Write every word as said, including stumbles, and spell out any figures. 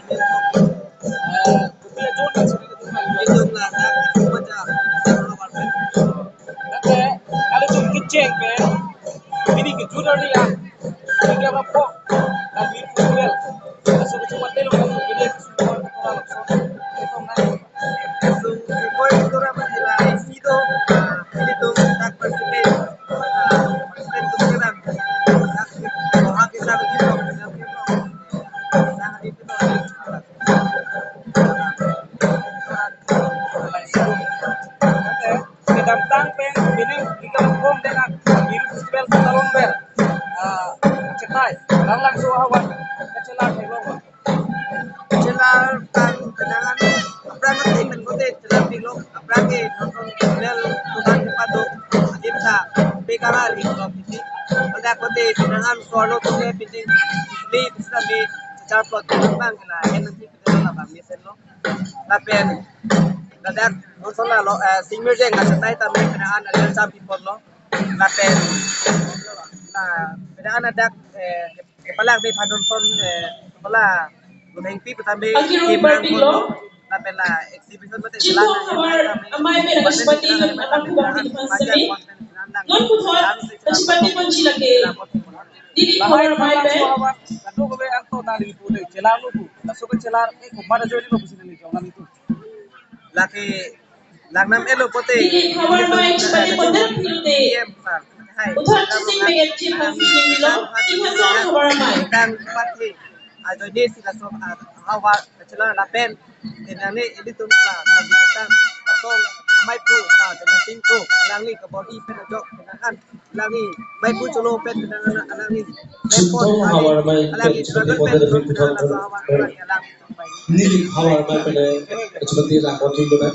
Eh, Bukule Zone kan sini tu kan. Itu lah, kan, itu baca. Nanti, kalau tu kecil pe, ini ke judul ni ah. Ini apa po? Kan ini Bukule. Masuk ke cuma telo, kan ini ke judul ni ah. Itu kan. Sungkoi tura manila isido, ah, ilitum dak participate, ah, participate tum kedam. Dak, oh, hak isa begitu, kedam kedam. Sangat itu, kedamtang pen, ini kita home dengan Biru Festival Kota Longber. Ah, cetai, lang langsung awan, kecelar hello. Chelar kan kenangan aphrang ke temen kote chelar pilo aphrang ke nonton lel tuhan kepado adim sa pekara lingkop isi. Pada kote kenangan solo kote piting li bisa mi chelar plot bang kena en nanti kita lah bang mesen lo. Lapen ladak nonton la lo, eh, singmir jeng asatai tame kenangan ada sa pipon lo. Lapen, ah, kenangan adak, eh, kepala be phanonton, eh, kepala Gunhengpi petame Aki Room kimrang Party kono, lo. Lapen la exhibition mate Chipo kelana Hamar kami Amai Bey Rashpati Gun Anak Kubang Tidi Pansami. Non puthot Rashpati Panchi lake. Didi Lahai Hamar Amai Bey. Laso kami angto nang di pule chelang lubu. Laso ke chelang, eh, kumara jodi lubu sini jong nang itu. Lake langnam elo pote. Didi Hamar Amai Rashpati Panchi lake. P M sir. Hai. Puthot Chising Bey Chief Constituency lo. Tinghan Hamar Amai. Dan party. Ajo ni sila som, ah, hawa chelang lapen. Tenang ni ilitum la kami kita asong amai pu, ah, tenang sing pu, alangli kabor-i pen ajok, tenang an, alangli amai pu cholo pen, tenang an, alangli. Chinthong Hamar Amai alang pen, struggle pen, tenang an, asong hawa, alangli alang. Neli Hamar Amai pen, eh, seperti lah, konting tu kan.